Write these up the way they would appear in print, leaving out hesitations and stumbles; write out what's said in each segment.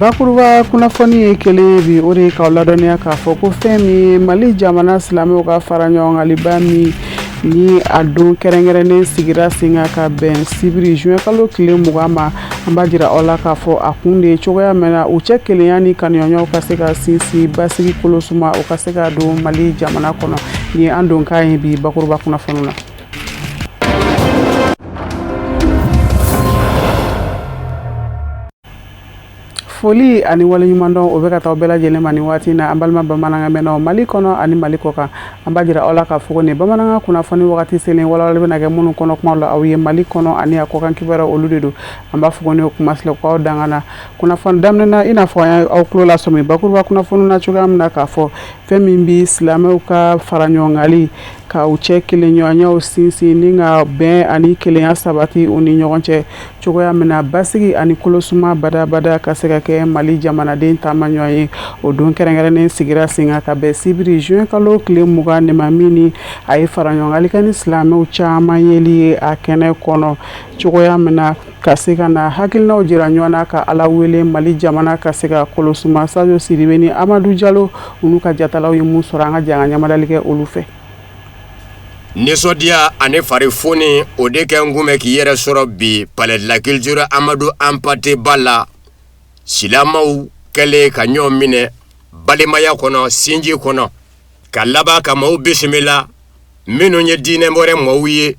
Bakuruba kunnafoni ye kelen ye bi, o de ye k'aw ladɔnniya k'a fɔ ko fɛn min ye Mali jamana silamɛw ka fara ɲɔgɔnkanliba min ni a don kɛrɛnkɛrɛnnen sigira sen kan ka bɛn sibiri juin kalo tile 20 ma, an b'a jira aw la k'a fɔ a kun de ye cogoya min na u cɛ kelenya ni kanuɲɔgɔnyaw ka se ka sinsin, basigi kolosuma o ka se ka don Mali jamana kɔnɔ. Nin ye an donkan ye bi bakuruba kunnafoni na. Foli ani waleɲumandɔn o bɛ ka taa bɛɛ lajɛlen ma nin waati na, an balima bamanankan mɛnnaw Mali kɔnɔ ani Mali kɔ kan. An b'a jira aw la k'a fɔ nin bamanankan kunnafoni wagati selen, walawalali bɛna kɛ minnu kɔnɔ kuma la aw ye Mali kɔnɔ ani a kɔkan kibaruyaw, olu de don. An b'a fɔ ni o kuma k'aw dangana kunnafoni daminɛ, i n'a fɔ an aw tulo lasɔmi bakuruba kunnafoni na cogoya min na, k'a fɔ fɛn min bɛ silamɛw ka fara ɲɔgɔnkanli ka u cɛ kelenɲɔgɔnyaw sinsin ni ka bɛn ani kelenya sabati u ni ɲɔgɔn cɛ cogoya min na, basigi ani kolosuma badabada ka se ka kɛ Mali jamanaden taamaɲɔgɔn ye, o don kɛrɛnkɛrɛnnen sigira sen kan ka bɛn sibiri juin kalo tile 20 de ma, min ni a ye fara ɲɔgɔnkanli kɛ ni silamɛw caman yeli ye a kɛnɛ kɔnɔ, cogoya min na ka se ka na hakilinaw jira ɲɔgɔn na, ka Ala wele Mali jamana ka se ka kolosuma. Sajo Sidibe ni Amadu Jalo, olu ka jatalaw ye mun sɔrɔ, an ka jɛ an ka ɲamadali kɛ olu fɛ. Nisɔndiya ani fari foni, o de kɛ n kun bɛ k'i yɛrɛ sɔrɔ bi Palais de la Culture Amadou Hampâté Ba la. Silamɛw kɛlen ka ɲɔgɔn minɛ balimaya kɔnɔ, sinji kɔnɔ, ka laban ka maaw bisimila minnu ye diinɛ wɛrɛ maaw ye,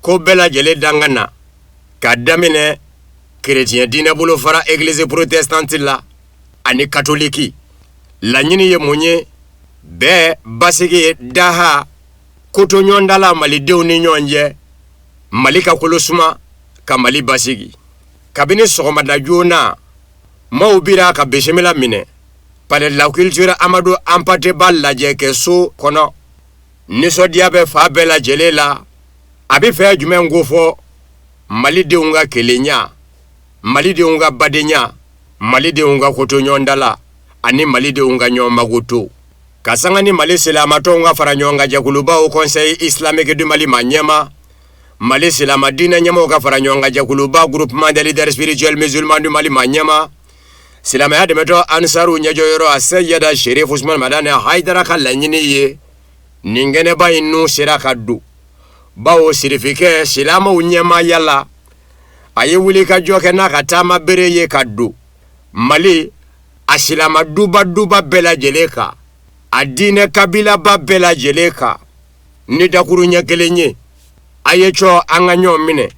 ko bɛɛ lajɛlen danga na, ka daminɛ kerecɛn diinɛ bolofara Église protestante la ani katoliki. Laɲini ye mun ye? Bɛɛ basigi, daha kotoɲɔgɔndala malidenw ni ɲɔgɔn cɛ, Mali ka kolosuma, ka Mali basigi. Kabini sɔgɔmada joona, maaw bira ka bisimila minɛ Palais de la Culture Amadou Hampâté Ba lajɛkɛso kɔnɔ. Nisɔndiya bɛ fan bɛɛ lajɛlen la. A bɛ fɛn jumɛn ko fɔ? Malidenw ka kelenya, malidenw ka badenya, malidenw ka kotoɲɔgɔndala ani malidenw ka ɲɔgɔn magoto. Ka sanga ni Mali silamatɔnw ka fara ɲɔgɔn kan jɛkuluba Haut Conseil islamique du Mali maa ɲɛma, Mali silama diinɛ ɲɛmɔgɔw ka fara ɲɔgɔn kan jɛkuluba Groupement des leaders spirituels musulmans du Mali maa ɲɛma, silamɛya dɛmɛtɔn Ansaru ɲɛjɔyɔrɔ a Seyida Sherif Usman Madani Hayidara ka laɲini ye nin kɛnɛba in n'u sera ka don, bawo sirifikɛ silamɛw ɲɛmaaya la, a ye wulikajɔ kɛ n'a ka taama bere ye ka don Mali a silama duba duba bɛɛ lajɛlen kan, a diinɛ kabilaba bɛɛ lajɛlen kan ni dakuruɲɛ kelen ye: a ye cɔ an ka ɲɔgɔn minɛ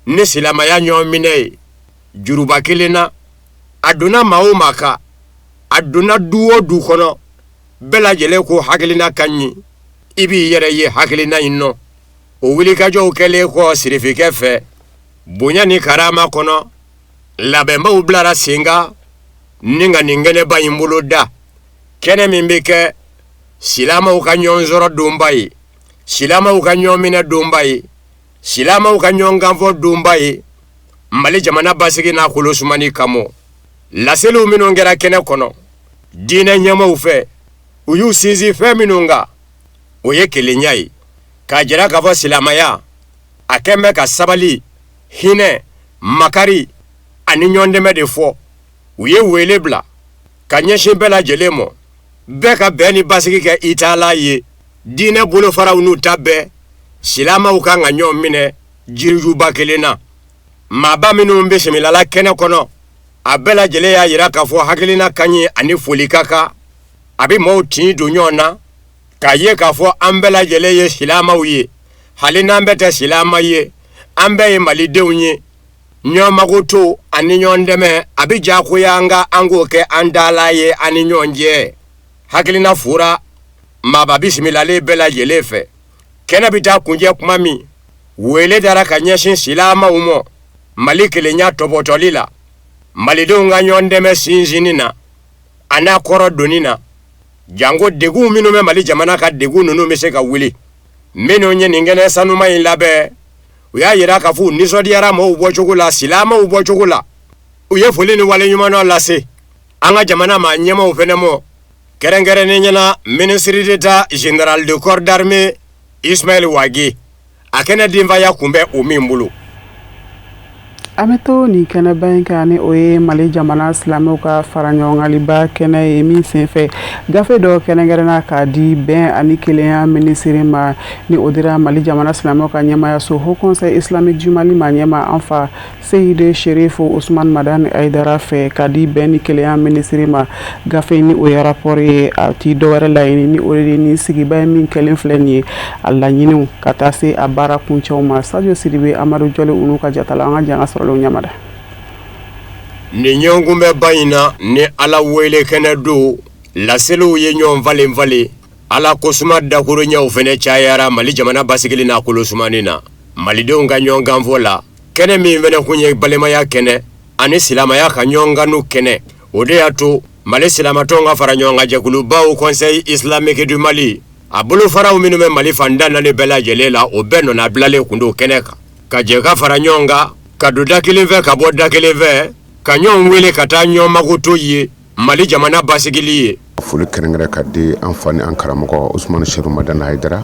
ni silamɛya ɲɔgɔn minɛ ye juruba kelen na. A donna maa o maa kan, a donna du o du kɔnɔ, bɛɛ lajɛlen ko hakilina ka ɲi, i b'i yɛrɛ ye hakilina in nɔ. O wulikajɔw kɛlen kɔ sirifikɛ fɛ bonya ni karama kɔnɔ, labɛnbaw bilara sen kan ni ka nin kɛnɛba in bolo da, kɛnɛ min bɛ kɛ silamɛw ka ɲɔgɔn sɔrɔ donba ye, silamɛw ka ɲɔgɔn minɛ donba ye, silamɛw ka ɲɔgɔn kanfɔ donba ye Mali jamana basigi n'a kolosumani kama. Laseliw minnu kɛra kɛnɛ kɔnɔ diinɛ ɲɛmaaw fɛ, u y'u sinsin fɛn minnu kan, o ye kelenya ye, k'a jira k'a fɔ silamɛya a kɛn bɛ ka sabali, hinɛ, makari ani ɲɔgɔndɛmɛ de fɔ. U ye wele bila ka ɲɛsin bɛɛ lajɛlen ma, bɛɛ ka bɛn ni basigi kɛ i taala ye. Diinɛ bolofaraw n'u ta bɛɛ, silamɛw kan ka ɲɔgɔn minɛ jirijuba kelen na. Maaba minnu bisimilala kɛnɛ kɔnɔ, a bɛɛ lajɛlen y'a jira k'a fɔ hakilina ka ɲi ani foli ka kan. A bɛ maaw tin don ɲɔgɔn na k'a ye k'a fɔ an bɛɛ lajɛlen ye silamɛw ye, hali n'an bɛɛ tɛ silamɛ ye, an bɛɛ ye malidenw ye. Ɲɔgɔn magoto ani ɲɔgɔn dɛmɛ, a bɛ diyagoya an ka an k'o kɛ an taala ye an ni ɲɔgɔn cɛ. Hakilina fora maaba bisimilalen bɛɛ lajɛlen fɛ. Kɛnɛ bɛ taa kuncɛ kuma min, wele dara ka ɲɛsin silamɛw ma Mali kelenya tɔbɔtɔli la, malidenw ka ɲɔgɔn dɛmɛ sinsinni na a n'a kɔrɔ donni na, janko degun minnu bɛ Mali jamana kan, degun ninnu bɛ se ka wuli. Minnu ye nin kɛnɛ sanuma in labɛn, u y'a jira k'a fɔ u nisɔndiyara maaw bɔcogo la, silamɛw bɔcogo la. U ye foli ni waleɲumandɔn lase an ka jamana maa ɲɛmaaw fɛnɛ ma, kɛrɛnkɛrɛnnenya la ministre d'État général de corps d'armée Ismaël Wagué, a kɛnɛ denfaya kun bɛ o min bolo. An bɛ to nin kɛnɛba in kan, ni o ye Mali jamana silamɛw ka fara ɲɔgɔnkanliba kɛnɛ ye, min senfɛ gafe dɔ kɛrɛnkɛrɛnna k'a di bɛn ani kelenya minisiri ma, ni o dira Mali jamana silamɛw ka ɲɛmayaso Haut Conseil Islamique du Mali ma ɲɛma, an fa Seyidi Sherifu Usman Madani Hayidara fɛ, ka di bɛn ni kelenya minisiri ma. Gafe ni o ye rapport ye, a ti dɔwɛrɛ laɲini ni o de ni sigiba ye min kɛlen filɛ nin ye, a laɲiniw ka taa se a baara kuncɛw ma. Sadio Sidibe, Amadu Jɔli, olu ka jatala, an ka jan ka sɔrɔlenw ɲamada. Nin ɲɔgɔnkunbɛnba in na, ni Ala wele kɛnɛ don, laseliw ye ɲɔgɔn falen falen, Ala kosuma dakuruɲɛw fɛnɛ cayara Mali jamana basigili n'a kolosumani na, malidenw ka ɲɔgɔnkanfɔ la. Kɛnɛ min fɛnɛ kun ye balimaya kɛnɛ ani silamɛya ka ɲɔgɔnkanu kɛnɛ, o de y'a to Mali silamatɔnw ka fara ɲɔgɔn kan jɛkuluba Haut Conseil Islamique du Mali, a bolofaraw minnu bɛ Mali fan tan naani bɛɛ lajɛlen la, o bɛɛ nɔnabilalen kun don kɛnɛ kan, ka jɛ ka fara ɲɔgɔn kan, ka don da kelen fɛ, ka bɔ da kelen fɛ, ka ɲɔgɔn wele ka taa ɲɔgɔn makoto ye Mali jamana basigili ye. Foli kɛrɛnkɛrɛn ka di an fa ni an karamɔgɔ Usumani Seku Madani Hayidara,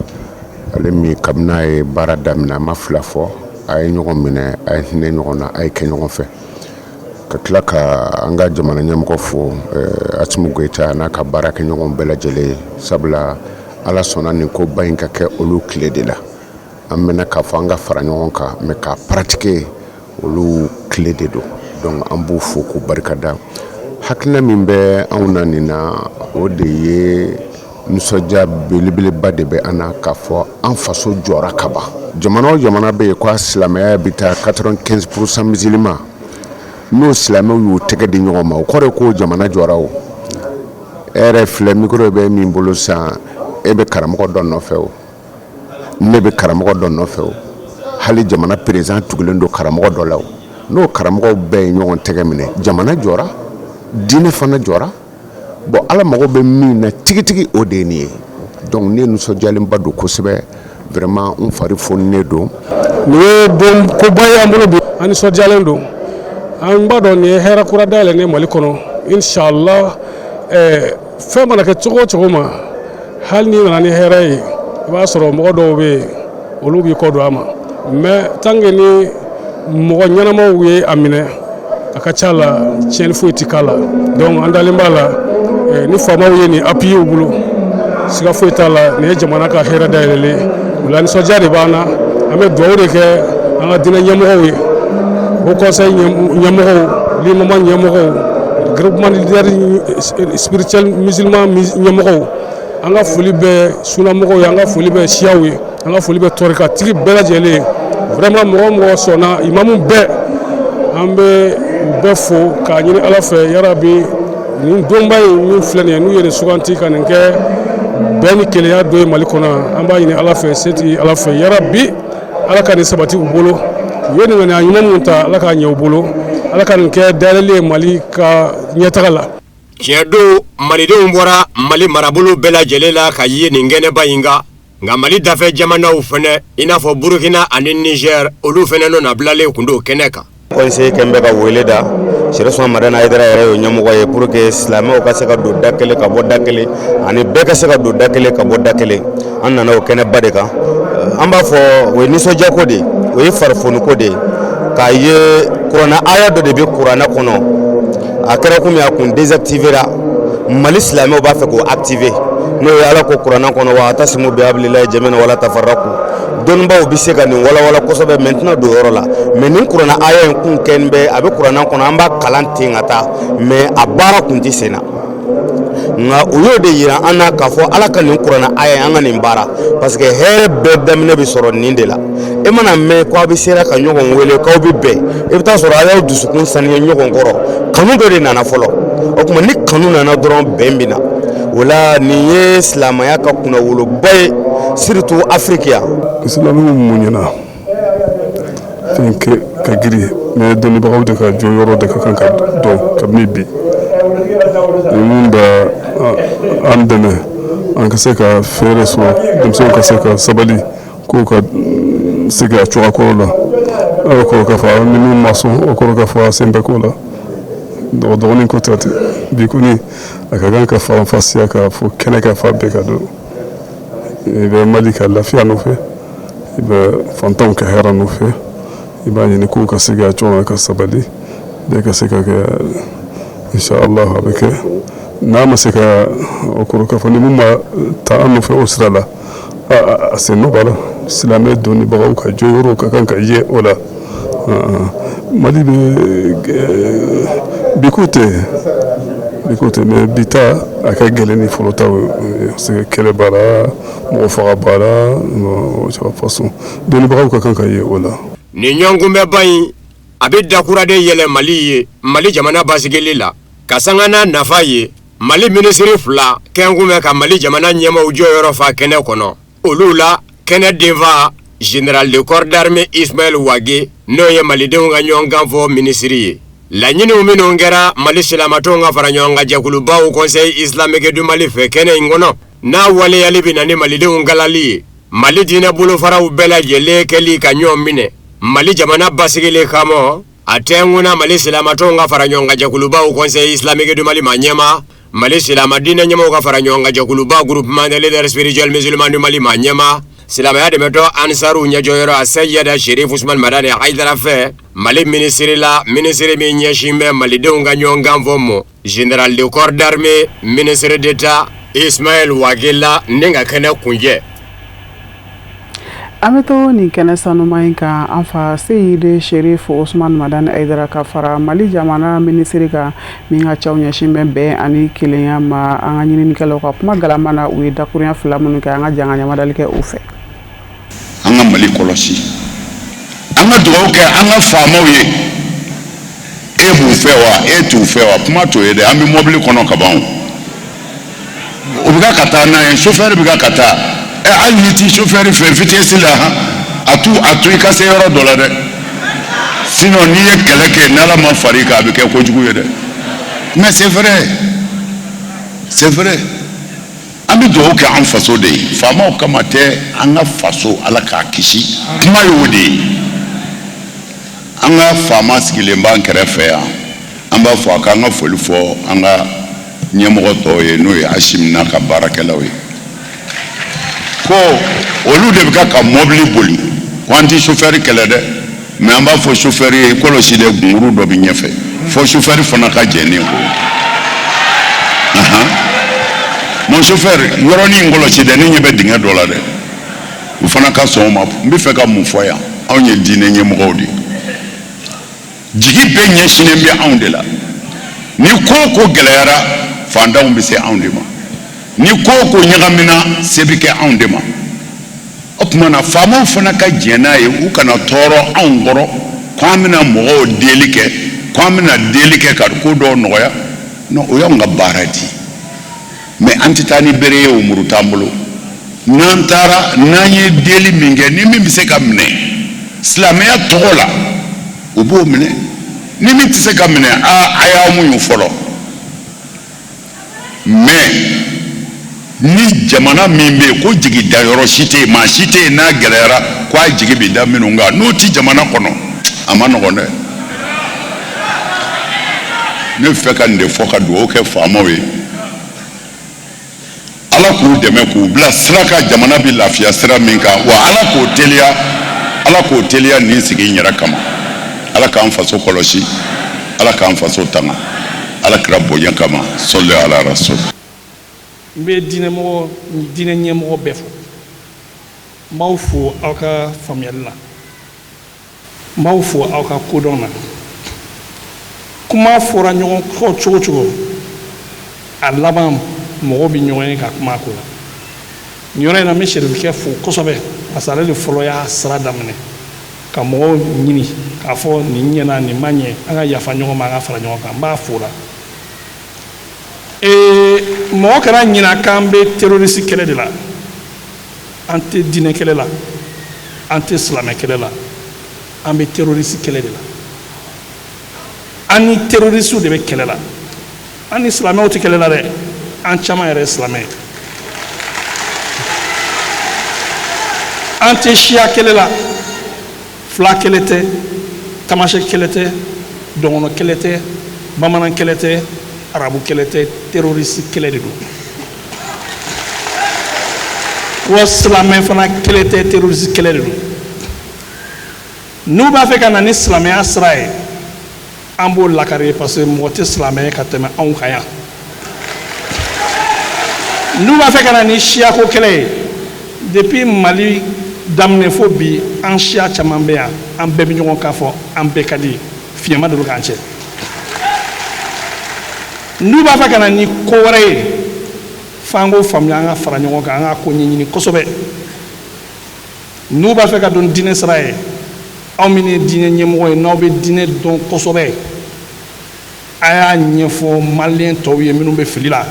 ale min kabini a ye baara daminɛ, a ma fila fɔ, a ye ɲɔgɔn minɛ, a ye hinɛ ɲɔgɔn na, a ye kɛ ɲɔgɔn fɛ. Ka tila ka an ka jamana ɲɛmɔgɔ fo, Asimi Goyita n'a ka baarakɛɲɔgɔn bɛɛ lajɛlen ye, sabula Ala sɔnna nin koba in ka kɛ olu tile de la. An mɛnna k'a fɔ an ka fara ɲɔgɔn kan, mais k'a pratiquer, olu tile de don. Donc an b'u fo k'u barikada. Hakilina min bɛ anw na nin na, o de ye nisɔndiya belebeleba de bɛ an na k'a fɔ an faso jɔra ka ban. Jamana o jamana bɛ yen ko a silamɛya bɛ taa 95% musulman, n'o silamɛw y'u tɛgɛ di ɲɔgɔn ma, o kɔrɔ ye ko jamana jɔra. O e yɛrɛ filɛ, micro bɛ min bolo sisan, e bɛ karamɔgɔ dɔ nɔfɛ, o ne bɛ karamɔgɔ dɔ nɔfɛ, o hali jamana président tugulen don karamɔgɔ dɔ la. O n'o karamɔgɔw bɛɛ ye ɲɔgɔn tɛgɛ minɛ, jamana jɔra, diinɛ fana jɔra. Bon, Ala mago bɛ min na tigitigi, o de ye nin ye. Donc ne nisɔndiyalenba don kosɛbɛ, vraiment n fari foninen don. Nin ye don koba ye an bolo bi, an nisɔndiyalen don. An b'a dɔn nin ye hɛrɛ kura dayɛlɛnnen Mali kɔnɔ, inshallah. Fɛn mana kɛ cogo o cogo ma, hali n'i nana ni hɛrɛ ye, i b'a sɔrɔ mɔgɔ dɔw bɛ yen, olu b'i kɔ don a ma. Mais tant que ni mɔgɔ ɲɛnamaw ye a minɛ, a ka ca la tiɲɛni foyi tɛ k'a la. Donc an dalen b'a la, ni faamaw ye nin appuyer u bolo, siga foyi t'a la, nin ye jamana ka hɛrɛ dayɛlɛlen. O la nisɔndiya de b'an na. An bɛ dugawu de kɛ an ka diinɛ ɲɛmɔgɔw ye, Haut Conseil ɲɛmɔgɔw, limama ɲɛmɔgɔw, groupement leader spirituel musulman ɲɛmɔgɔw. An ka foli bɛ sunamɔgɔw ye, an ka foli bɛ siyaw ye, an ka foli bɛ tɔrikatigi bɛɛ lajɛlen ye. Vraiment, mɔgɔ mɔgɔ sɔnna, imamu bɛɛ, an bɛ u bɛɛ fo k'a ɲini Ala fɛ, yarabi, nin donba in min filɛ nin ye, n'u ye nin suganti ka nin kɛ bɛn ni kelenya don ye Mali kɔnɔ, an b'a ɲini Ala fɛ, setigi Ala fɛ, yarabi, Ala ka nin sabati u bolo. U ye nin ŋaniya ɲuman min ta, Ala k'a ɲɛ u bolo, Ala ka nin kɛ dayɛlɛli ye Mali ka ɲɛtaga la. Tiɲɛ don, malidenw bɔra Mali marabolo bɛɛ lajɛlen la ka ye nin kɛnɛba in kan, nka Mali dafɛ jamanaw fɛnɛ, i n'a fɔ Burukina ani Niger, olu fɛnɛ nɔnabilalen kun don kɛnɛ kan. Conseil kɛn bɛ ka wele da, Sɛrifu Usumani Madani Hayidara yɛrɛ y'o ɲɛmɔgɔ ye, pour que silamɛw ka se ka don da kelen ka bɔ da kelen, ani bɛɛ ka se ka don da kelen ka bɔ da kelen. An nana o kɛnɛba de kan. An b'a fɔ o ye nisɔndiyako de ye, o ye farifoniko de ye, k'a ye kuranɛ aya dɔ de bɛ kuranɛ kɔnɔ, a kɛra komi a kun désactiver ra. Mali silamɛw b'a fɛ k'o activer, n'o ye Ala ko kuranɛ kɔnɔ: wa atasimu bi hablilahi jamian wala tafarraku. Dɔnnibaw bɛ se ka nin walawala kosɛbɛ, mais n tɛna don yɔrɔ la. Mais nin kuranɛ aya in kun kɛlen bɛ, a bɛ kuranɛ kɔnɔ, an b'a kalan ten ka taa, mais a baara kun tɛ sen na. Nka u y'o de yira an na k'a fɔ Ala ka nin kuranɛ aya, an ka nin baara, parce que hɛrɛ bɛɛ daminɛ bɛ sɔrɔ nin de la. E mana mɛn ko aw bɛ sera ka ɲɔgɔn wele k'aw bɛ bɛn, i bɛ taa sɔrɔ a y'aw dusukun saniya ɲɔgɔn kɔrɔ, kanu dɔ de nana fɔlɔ. O tuma ni kanu nana dɔrɔn, bɛn bɛ na. O la nin ye silamɛya ka kunnawoloba ye, surtout Afiriki yan. Silamɛw muɲuna fɛn kɛ ka giri, mais dɔnnibagaw de ka jɔyɔrɔ de ka kan ka dɔn kabini bi. Ni mun bɛ an dɛmɛ, an ka se ka fɛɛrɛ sɔrɔ, denmisɛnw ka se ka sabali, k'u ka segin a cogoya kɔrɔ la. O kɔrɔ k'a fɔ ni min ma sɔn, o kɔrɔ k'a fɔ a sen bɛ ko la. Dɔgɔnin ko tɛ bi kɔni, a ka kan ka faranfasiya k'a fɔ kɛnɛ ka fa bɛɛ ka don. I bɛ Mali ka lafiya nɔfɛ, i bɛ fantanw ka hɛrɛ nɔfɛ. I b'a ɲini k'u ka se ka cogo ka sabali, bɛɛ ka se ka kɛ, inshallah a bɛ kɛ. N'a ma se ka o kɔrɔ k'a fɔ ni mun ma taa an nɔfɛ o sira la, a sen nɔ b'a la. Silamɛ dɔnnibagaw ka jɔyɔrɔ ka kan ka ye o la. Mali bɛ bi ko tɛ, bi ko tɛ, mais bi ta a ka gɛlɛn ni fɔlɔ taw ye, parce que kɛlɛ b'a la, mɔgɔ faga b'a la, o façon dɔnnibagaw ka kan ka ye o la. Nin ɲɔgɔnkunbɛnba in, a bɛ dakura de yɛlɛ Mali ye, Mali jamana basigili la, ka sanga n'a nafa ye. Mali minisiri fila kɛnkun bɛ ka Mali jamana ɲɛmaaw jɔyɔrɔ fa kɛnɛ kɔnɔ. Olu la, kɛnɛ denfa, général de corps d'armée Ismaël Wagué, n'o ye malidenw ka ɲɔgɔnkan fɔ minisiri ye. Laɲiniw minnu kɛra Mali silamatɔnw ka fara ɲɔgɔn kan jɛkulubaw Conseil islamique du Mali fɛ kɛnɛ in kɔnɔ, n'a waleyali bɛ na ni malidenw kalali ye, Mali diinɛ bolofaraw bɛɛ lajɛlen kɛli ka ɲɔgɔn minɛ Mali jamana basigili kama, a tɛnkunna Mali silamatɔnw ka fara ɲɔgɔn kan jɛkulubaw Conseil islamique du Mali ma ɲɛma, Mali silama diinɛ ɲɛmɔgɔw ka fara ɲɔgɔn kan jɛkuluba Groupement des leaders spirituels musulmans du Mali ma ɲɛma, silamɛya dɛmɛtɔ Ansaru ɲɛjɔyɔrɔ a Seyida Sherif Usman Madani Hayidara fɛ, Mali minisiri la, minisiri min ɲɛsin bɛ malidenw ka ɲɔgɔnkan fɔ mɔ, général de corps d'armée ministre d'État Ismaël Wagué la, ni ka kɛnɛ kunjɛ. An bɛ to nin kɛnɛ sanuma in kan. An fa Seyidi Sherif Usman Madani Hayidara ka fara Mali jamana minisiri kan min ka caw ɲɛsin bɛ bɛn ani kelenya ma, an ka ɲininikɛlaw ka kuma galama na, u ye dakurunya fila minnu kɛ, an ka jan ka ɲamadali kɛ u fɛ. An ka Mali kɔlɔsi, an ka dugawu kɛ an ka faamaw ye. E b'u fɛ wa, e t'u fɛ wa, kuma t'o ye dɛ. An bɛ mɔbili kɔnɔ ka ban, o bɛ ka taa n'a ye, chauffeur bɛ ka taa. Ɛ, hali n'i ti chauffeur fɛ, vitesse la, a t'u a to i ka se yɔrɔ dɔ la dɛ. Sinon n'i ye kɛlɛ kɛ, n'Ala ma far'i kan, a bɛ kɛ kojugu ye dɛ. Mais c'est vrai, c'est vrai, an bɛ dugawu kɛ an faso de ye, faamaw kama tɛ. An ka faso, Ala k'a kisi, kuma y'o de ye. An ka faama sigilen b'an kɛrɛfɛ yan, an b'a fɔ a k'an ka foli fɔ an ka ɲɛmɔgɔ tɔw ye, n'o ye Asimi n'a ka baarakɛlaw ye, ko olu de bɛ ka mɔbili boli, ko an tɛ chauffeur kɛlɛ dɛ, mais an b'a fɔ chauffeur ye, kɔlɔsi dɛ, gunguru dɔ bɛ ɲɛfɛ, fɔ chauffeur fana ka jɛn ni o ye. Mon chauffeur, yɔrɔnin kɔlɔsi dɛ, ne ɲɛ bɛ dingɛ dɔ la dɛ. U fana ka sɔn o ma. N bɛ fɛ ka mun fɔ yan? Anw ye diinɛ ɲɛmɔgɔw de ye, jigi bɛɛ ɲɛsinnen bɛ anw de la. Ni ko o ko gɛlɛyara, fantanw bɛ se anw de ma. Ni ko o ko ɲagamina, se bɛ kɛ anw de ma. O tuma na, faamaw fana ka jɛn n'a ye, u kana tɔɔrɔ anw kɔrɔ ko an bɛna mɔgɔw deli kɛ, ko an bɛna deli kɛ ka ko dɔw nɔgɔya. Non, o y'anw ka baara di, mais an tɛ taa ni bere ye, o muru t'an bolo. N'an taara, n'an ye deli min kɛ, ni min bɛ se ka minɛ silamɛya tɔgɔ la, u b'o minɛ. Ni min tɛ se ka minɛ, a y'aw muɲu fɔlɔ. Mais ni jamana min bɛ yen ko jigi dayɔrɔ si tɛ yen, maa si tɛ yen, n'a gɛlɛyara ko a jigi bɛ da minnu kan, n'o ti jamana kɔnɔ, a ma nɔgɔn dɛ. Ne bɛ fɛ ka nin de fɔ, ka dugawu kɛ faamaw ye, Ala k'u dɛmɛ k'u bila sira kan, jamana bɛ lafiya sira min kan. Wa Ala k'o teliya, Ala k'o teliya nin sigi in yɛrɛ kama. Ala k'an faso kɔlɔsi, Ala k'an faso tanga, Ala kira bonya kama, sɔli ala rasul. N bɛ diinɛmɔgɔ, diinɛ ɲɛmɔgɔ bɛɛ fo. N b'aw fo aw ka faamuyali la, n b'aw fo aw ka kodɔn na. Kuma fɔra ɲɔgɔn kɔ cogo cogo, a laban mɔgɔw bɛ ɲɔgɔn ye ka kuma a ko la. Nin yɔrɔ in na, n bɛ Serifikɛ fo kosɛbɛ, parce que ale de fɔlɔ y'a sira daminɛ ka mɔgɔw ɲini k'a fɔ nin ɲɛna, nin ma ɲɛ, an ka yafa ɲɔgɔn ma, an ka fara ɲɔgɔn kan. N b'a fo la. Mɔgɔ kana ɲina k'an bɛ terroriste kɛlɛ de la. An tɛ diinɛ kɛlɛ la, an tɛ silamɛ kɛlɛ la, an bɛ terroriste kɛlɛ de la. An ni terroriste de bɛ kɛlɛ la, an ni silamɛw tɛ kɛlɛ la dɛ. An caman yɛrɛ ye silamɛ ye. An tɛ siya kɛlɛ la, fila kɛlɛ tɛ, tamasɛ kɛlɛ tɛ, dɔgɔnɔ kɛlɛ tɛ, bamanan kɛlɛ tɛ, arabu kɛlɛ tɛ, terroriste kɛlɛ de don. Wa silamɛ fana kɛlɛ tɛ, terroriste kɛlɛ de don. N'u b'a fɛ ka na ni silamɛya sira ye, an b'o lakari, parce que mɔgɔ tɛ silamɛ ye ka tɛmɛ anw kan yan. N'u b'a fɛ ka na ni siyako kɛlɛ ye, depuis Mali daminɛ fo bi, an siya caman bɛ yan, an bɛɛ bɛ ɲɔgɔn kan fɔ, an bɛɛ ka di, fiɲɛ ma deli k'an cɛ. N'u b'a fɛ ka na ni ko wɛrɛ ye, f'an k'o faamuya, an ka fara ɲɔgɔn kan, an ka ko ɲɛɲini kosɛbɛ. N'u b'a fɛ ka don diinɛ sira ye, aw minnu ye diinɛ ɲɛmɔgɔ ye, n'aw bɛ diinɛ dɔn kosɛbɛ, a y'a ɲɛfɔ maliyɛn tɔw ye minnu bɛ fili la,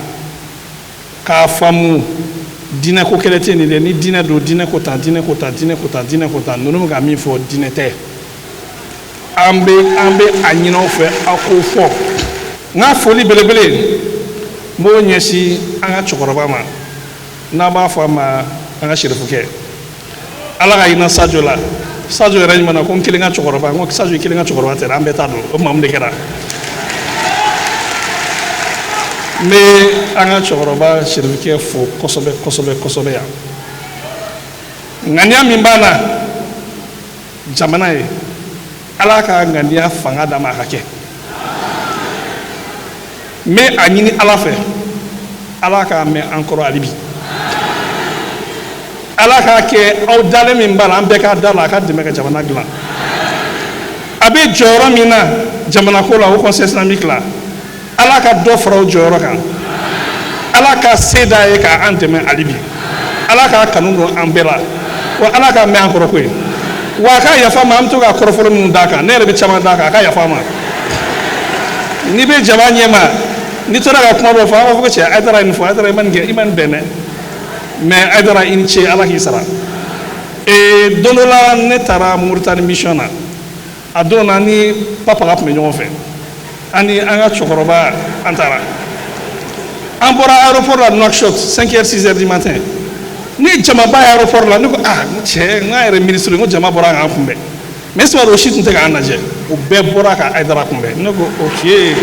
k'a faamu diinɛ ko kɛlɛ tɛ nin dɛ. Ni diinɛ don, diinɛ ko tan, diinɛ ko tan, diinɛ ko tan, diinɛ ko tan, ninnu bɛ ka min fɔ, diinɛ tɛ. An bɛ a ɲini aw fɛ, aw k'o fɔ. N ka foli belebele, n b'o ɲɛsin an ka cɛkɔrɔba ma, n'an b'a fɔ a ma an ka serifukɛ, Ala ka hinɛ Sajo la. Sajo yɛrɛ ɲuman na ko n kelen ka cɛkɔrɔba. N ko Sajo, i kelen ka cɛkɔrɔba tɛ dɛ, an bɛɛ ta don. O tuma, mun de kɛra? N bɛ an ka cɛkɔrɔba serifukɛ fo kosɛbɛ kosɛbɛ kosɛbɛ yan. Ŋaniya min b'a la jamana ye, Ala ka ŋaniya fanga d'a ma a ka kɛ. N bɛ a ɲini Ala fɛ, Ala k'a mɛn an kɔrɔ hali bi. Ala k'a kɛ aw dalen min b'a la, an bɛɛ k'a da la, a ka dɛmɛ ka jamana dilan. A bɛ jɔyɔrɔ min na jamana ko la, Haut Conseil islamique la, Ala ka dɔ fara o jɔyɔrɔ kan. Ala ka se d'a ye k'an dɛmɛ hali bi. Ala k'a kanu don an bɛɛ la, wa Ala k'a mɛn an kɔrɔ koyi. Wa a ka yafa ma, an bɛ to ka kɔrɔfɔli minnu d'a kan, ne yɛrɛ bɛ caman d'a kan, a ka yafa ma. N'i bɛ jama ɲɛma, n'i tora ka kuma dɔ fɔ, an b'a fɔ ko cɛ, Hayidara ye nin fɔ, Hayidara, i ma nin kɛ, i ma nin bɛn dɛ. Mais Hayidara, i ni ce, Ala k'i sara. Ee, don dɔ la, ne taara Moritani mission na. A don na, ni Papa ka tun bɛ ɲɔgɔn fɛ, ani an ka cɛkɔrɔba. An taara, an bɔra aéroport la Nouakchott, 5 heures, 6 heures du matin. Ni jamaba ye aéroport la, ne ko ah, cɛ, n k'a yɛrɛ ministre, n ko jama bɔra k'an kunbɛn. Mais sɔrɔ o si tun tɛ k'an lajɛ, o bɛɛ bɔra ka Hayidara kunbɛn. Ne ko ok,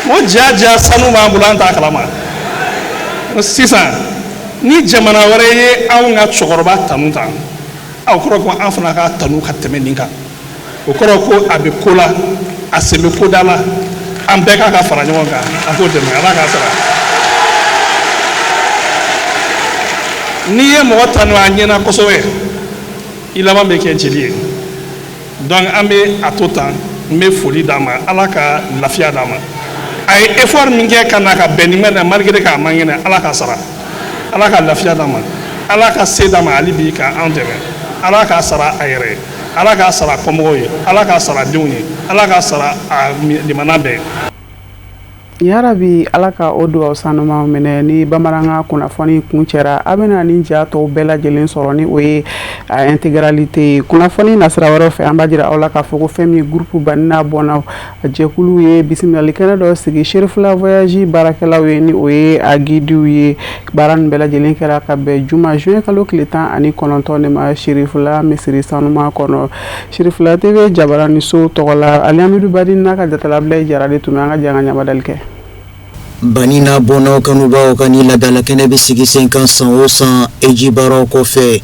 n ko ja ja, sanu b'an bolo, an t'a kalama. Sisan ni jamana wɛrɛ ye anw ka cɛkɔrɔba tanu tan, aw kɔrɔ ko an fana ka tanu ka tɛmɛ nin kan. O kɔrɔ ko a bɛ ko la, a sen bɛ ko da la. An bɛɛ k'a ka fara ɲɔgɔn kan, an k'o dɛmɛ. Ala k'a sara. N'i ye mɔgɔ tanu a ɲɛna kosɛbɛ, i laban bɛ kɛ jeli ye. Donc an bɛ a to tan. N bɛ foli d'a ma, Ala ka lafiya d'a ma. A ye effort min kɛ ka na ka bɛn ni ma, malgré k'a man kɛnɛ, Ala ka sara. Ala ka lafiya d'a ma, Ala ka se d'a ma hali bi ka an dɛmɛ. Ala k'a sara a yɛrɛ ye, Ala k'a sara kɔmɔgɔw ye, Ala k'a sara denw ye, Ala k'a sara a limana bɛɛ. Yarabi, Ala ka o dugawu sanumaw minɛ. Ni bamanankan kunnafoni kun cɛra, a bɛna ni ja tɔw bɛɛ lajɛlen sɔrɔ, ni o ye a intégralité ye kunnafoni nasira wɛrɛw fɛ. An b'a jira aw la k'a fɔ ko fɛn min ye groupe Banina Bɔnnaw jɛkulu ye, bisimilali kɛnɛ dɔ sigi Cherifla Voyage baarakɛlaw ye, ni o ye a guidew ye. Baara nin bɛɛ lajɛlen kɛra ka bɛn juma juin kalo tile 19 de ma, Cherifla misiri sanuma kɔnɔ. Cherifla TV jabarani so tɔgɔ la, Alihamidou Badi n'a ka jatalabila Jara de tun bɛ. An ka jɛ an ka ɲamadali kɛ. Banina Bɔnnaw kanubaw ka ni laadala kɛnɛ bɛ sigi sen kan san o san eji baaraw kɔfɛ.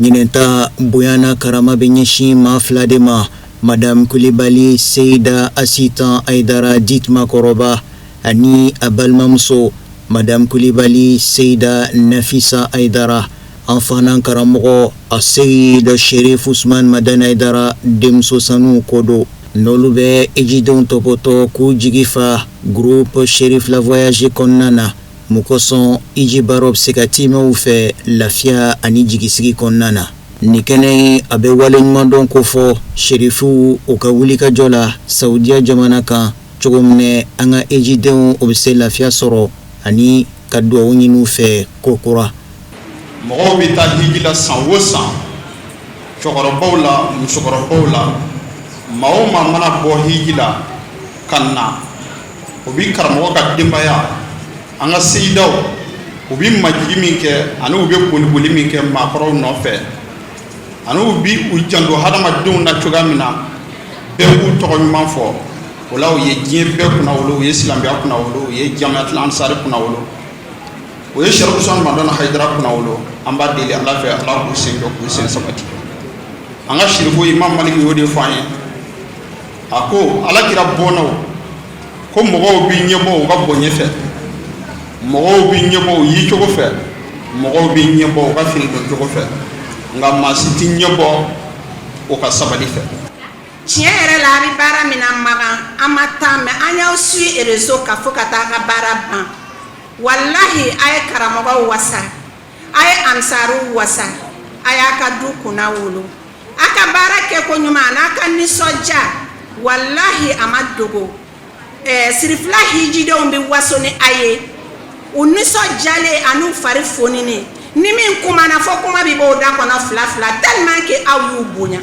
Ɲinan ta bonya n'a karama bɛ ɲɛsin maa fila de ma, Madame Kulibali Seyida Asitan Ayidara dite Makɔrɔba ani a balimamuso Madame Kulibali Seyida Nafisa Ayidara, an fana karamɔgɔ a Seyid Sherif Usman Madani Ayidara denmuso sanu ko don. N'olu bɛ ejidenw tɔpɔtɔ k'u jigi fa groupe Cherifla Voyage kɔnɔna na, mun kosɔn hiji baaraw bɛ se ka tiimɛ u fɛ lafiya ani jigisigi kɔnɔna na. Nin kɛnɛ in, a bɛ waleɲumandɔn kofɔ Sherifuw u ka wulikajɔ la Saudiya jamana kan, cogo min na an ka ejidenw u bɛ se lafiya sɔrɔ ani ka dugawu ɲini u fɛ ko kura. Mɔgɔw bɛ taa hiji la san o san, cɛkɔrɔbaw la, musokɔrɔbaw la, maa o maa mana bɔ hiji la ka na, o bi karamɔgɔ ka denbaya, an ka seyidaw, u bi majigi min kɛ ani u bɛ boliboli min kɛ maakɔrɔw nɔfɛ, ani u bi u janto hadamadenw na cogoya min na, bɛɛ k'u tɔgɔ ɲuman fɔ. O la, u ye diɲɛ bɛɛ kunnawolo, u ye silamɛya kunnawolo, u ye Jamiatul Ansari kunnawolo, u ye Sɛrifu Usumani Madani Hayidara kunnawolo. An b'a deli Ala fɛ, Ala k'u sen jɔ, k'u sen sabati. An ka sirifu Imam Maliki y'o de fɔ an ye. A ko ala kira bɔnnaw ko mɔgɔw bɛ ɲɛbɔ u ka bonya fɛ, mɔgɔw bɛ ɲɛbɔ u yecogo fɛ, mɔgɔw bɛ ɲɛbɔ u ka fini don cogo fɛ, nka maa si tɛ ɲɛbɔ u ka sabali fɛ. Tiɲɛ yɛrɛ la, a bɛ baara min na Makan, an ma taa, mais an y'aw suit réseau kan fo ka taa ka baara ban. Walahi, a ye karamɔgɔw wasa, a ye ansaruw wasa, a y'a ka du kunna wolo. A ka baara kɛ ko ɲuman n'a ka nisɔndiya, walahi, a ma dogo. Sirifila hijidenw bɛ waso ni a ye, u nisɔndiyalen an'u fari foninen. Ni min kumana, fo kuma bɛ bɔ o da kɔnɔ fila fila, tellement que aw y'u bonya.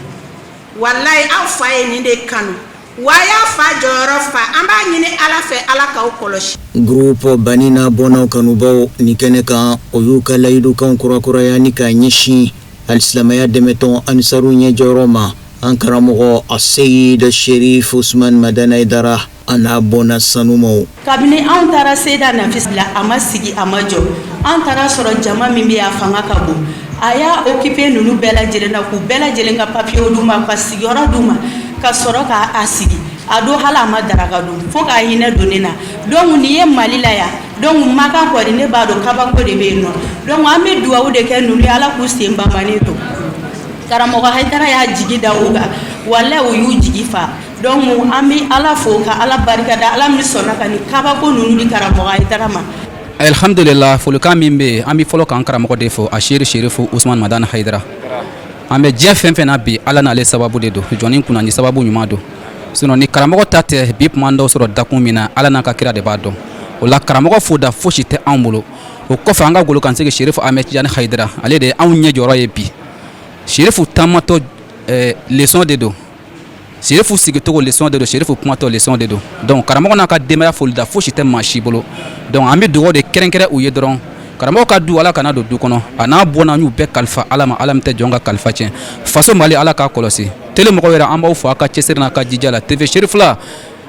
Walayi, aw fa ye nin de kanu wa a y'a fa jɔyɔrɔ fa. An b'a ɲini Ala fɛ, Ala k'aw kɔlɔsi. Groupe Bani n'a bɔnnaw kanubaw nin kɛnɛ kan, o y'u ka layidukanw kurakuraya ni k'a ɲɛsin alisilamɛya dɛmɛtɔn Ansaru ɲɛjɔyɔrɔ ma, an karamɔgɔ Aseyid Sherif Usman Madani Hayidara a n'a bɔnna sanumaw. Kabini anw taara Seyida Nafisa la, a ma sigi, a ma jɔ. An taara sɔrɔ jama min bɛ a fanga ka bon. A y'a occupé ninnu bɛɛ lajɛlen na, k'u bɛɛ lajɛlen ka papiyew d'u ma, ka sigiyɔrɔ d'u ma, ka sɔrɔ k'a sigi. A don hali a ma daraka dun, fo k'a hinɛ don ne na. Donc nin ye Mali la yan. Donc Makan kɔni, ne b'a dɔn kabako de bɛ yen nɔ. Donc an bɛ dugawu de kɛ ninnu ye, Ala k'u sen banbannen to. Karamɔgɔ Hayidara y'a jigi da u kan, walahi, u y'u jigi fa. Donc an bɛ Ala fo ka Ala barikada, Ala min sɔnna ka nin kabako ninnu di karamɔgɔ Hayidara ma. Alhamdulillah, folikan min bɛ yen, an bɛ fɔlɔ k'an karamɔgɔ de fo, Aseri Serifu Usman Madani Hayidara. An bɛ diɲɛ fɛn fɛn na bi, Ala n'ale sababu de don, jɔnni kunna ni sababu ɲuman don. Sinon ni karamɔgɔ ta tɛ bi, tun b'an dɔw sɔrɔ dakun min na, Ala n'a ka kira de b'a dɔn. O la karamɔgɔ foda fosi tɛ anw bolo. O kɔfɛ, an ka golokansigi Serifu Ahmed Tijani Hayidara, ale de ye anw ɲɛ jɔyɔrɔ ye bi. Serifu taamatɔ leçon de don, Serifu sigicogo leçon de don, Serifu kumatɔ leçon de don. Donc karamɔgɔ n'a ka denbaya, folida fosi tɛ maa si bolo. Donc an bɛ dugawu de kɛrɛnkɛrɛn u ye dɔrɔn. Karamɔgɔ ka du, Ala kana don du kɔnɔ, a n'a bɔnna, an y'u bɛɛ kalifa Ala ma, Ala min tɛ jɔn ka kalifa tiɲɛ. Faso Mali, Ala k'a kɔlɔsi. Télé mɔgɔw yɛrɛ, an b'aw fo a ka cɛsiri n'a ka jija la. TV Serifula,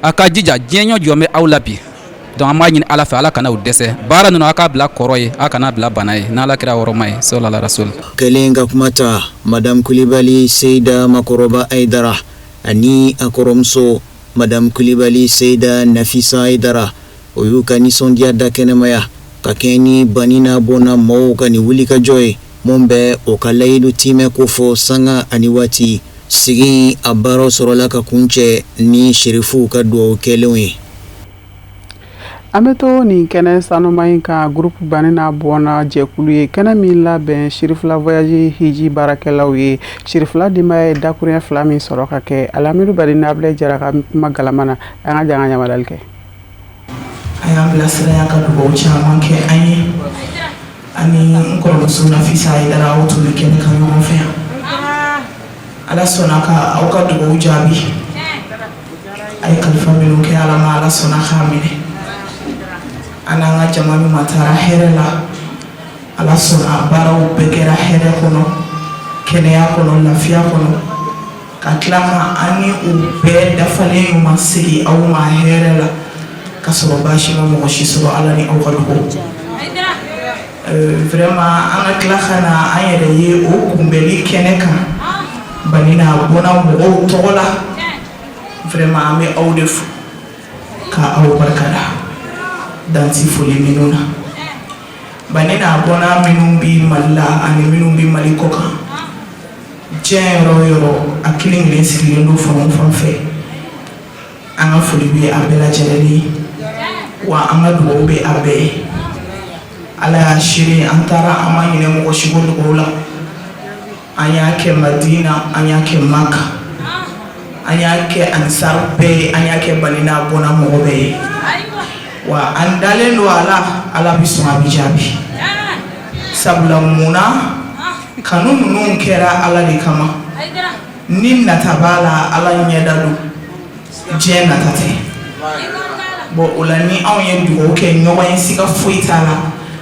a ka jija, diɲɛ ɲɔ jɔ bɛ aw la bi. Donc an b'a ɲini Ala fɛ, Ala kana u dɛsɛ baara ninnu. A k'a bila kɔrɔ ye, a kana bila bana ye, n'Ala kira wɔrɔma ye, sɔlala rasul. Kɛlen ka kuma ta, Madame Kulibali Seyida Makɔrɔba Hayidara ani a kɔrɔmuso Madame Kulibali Seyida Nafisa Hayidara, o y'u ka nisɔndiya da kɛnɛmaya ka kɛɲɛ ni Bani n'a bɔnna mɔgɔw ka nin wulikajɔ ye, mun bɛ o ka layidu tiimɛ ko fɔ sanga ani waati. Sigi a baaraw sɔrɔla ka kuncɛ ni serifuw ka dugawu kɛlenw ye. An bɛ to nin kɛnɛ sanuma in kan. Groupe Bani n'a bɔnna jɛkulu ye kɛnɛ min labɛn Sirifila voyage hiji baarakɛlaw ye, Sirifila denbaya ye dakuruɲɛ 2 min sɔrɔ ka kɛ. Alamidu Bari n'Abilaye Jara ka kuma galama na, an ka jan ka ɲamadali kɛ. A y'an bilasira, y'a ka dugawu caman kɛ an ye. Ani n kɔrɔmuso Nafisa Hayidara, aw tun bɛ kɛnɛ kan ɲɔgɔn fɛ yan. Ala sɔnna ka aw ka dugawu jaabi. A ye kalifa minnu kɛ Ala ma, Ala sɔnna k'a minɛ. An n'an ka jama ɲuman taara hɛrɛ la. Ala sɔnna, baaraw bɛɛ kɛra hɛrɛ kɔnɔ, kɛnɛya kɔnɔ, lafiya kɔnɔ, ka tila ka an ni u bɛɛ dafalen ɲuman segin aw ma hɛrɛ la, ka sɔrɔ baasi ma mɔgɔ si sɔrɔ, Ala ni aw ka dugawu. Vraiment, an ka tila ka na an yɛrɛ ye o kunbɛnli kɛnɛ kan Bani n'a bɔnna mɔgɔw tɔgɔ la, vraiment, an bɛ aw de fo ka aw barikada danti foli minnu na. Bani n'a bɔnna minnu bɛ Mali la ani minnu bɛ Mali kɔ kan, diɲɛ yɔrɔ o yɔrɔ, a kelen kelen sigilen don fan o fan fɛ, an ka foli bɛ a bɛɛ lajɛlen ye, wa an ka dugawu bɛ a bɛɛ ye. Ala y'a seere, an taara, an ma ɲinɛ mɔgɔ si kɔ dugawu la. An y'a kɛ Madina, an y'a kɛ Maka, an y'a kɛ Ansar bɛɛ ye, an y'a kɛ Bani n'a bɔnna mɔgɔ bɛɛ ye. Wa an dalen don a la, Ala bɛ sɔn, a bɛ jaabi. Sabula mun na? Kanu ninnu kɛra Ala de kama. Ni nata b'a la, Ala ɲɛda don, diɲɛ nata tɛ. Bon, o la, ni anw ye dugawu kɛ ɲɔgɔn ye, siga foyi t'a la,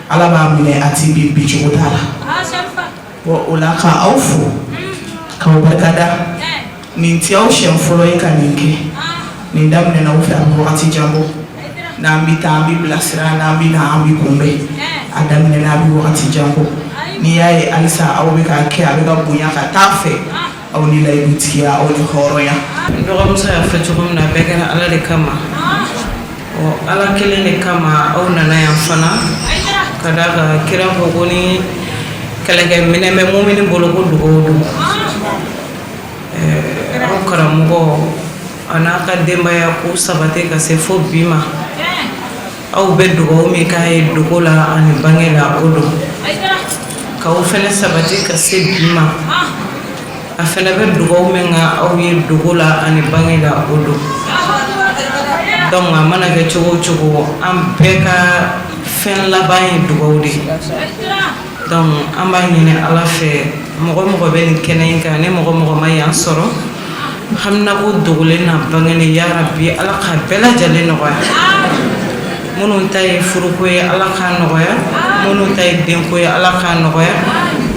Ala b'a minɛ, a ti bin, bincogo t'a la. Bon, o la, ka aw fo k'aw barikada. Nin tɛ aw siɲɛ fɔlɔ ye ka nin kɛ. Nin daminɛna aw fɛ a bɛ wagati jan bɔ. N'an bɛ taa, an bɛ bilasira, n'an bɛ na, an bɛ kunbɛn. A daminɛna, a bɛ wagati jan bɔ. N'i y'a ye halisa aw bɛ k'a kɛ, a bɛ ka bonya ka taa fɛ. Aw ni layidutigiya, aw ni hɔrɔnya. N dɔgɔmuso y'a fɔ cogo min na, bɛɛ kɛra Ala de kama. Ɔ, Ala kelen de kama aw nana yan fana, ka d'a kan kira ko ko ni kɛlɛkɛ minɛn bɛ mumini bolo, ko dugawu don. Aw karamɔgɔ a n'a ka denbaya k'u sabati ka se fo bi ma. Aw bɛ dugawu min k'a ye dogo la ani bange la, o don k'aw fana sabati ka se bi ma. A fana bɛ dugawu min kɛ aw ye dogo la ani bange la, o don. Donc a mana kɛ cogo o cogo, an bɛɛ ka fɛn laban ye dugawu de ye. Donc an b'a ɲini Ala fɛ, mɔgɔ mɔgɔ bɛ nin kɛnɛ in kan, ni mɔgɔ mɔgɔ ma yan sɔrɔ, haminako dogolen n'a bangenen, ya rabi, Ala k'a bɛɛ lajɛlen nɔgɔya. Minnu ta ye furuko ye, Ala k'a nɔgɔya. Minnu ta ye denko ye, Ala k'a nɔgɔya.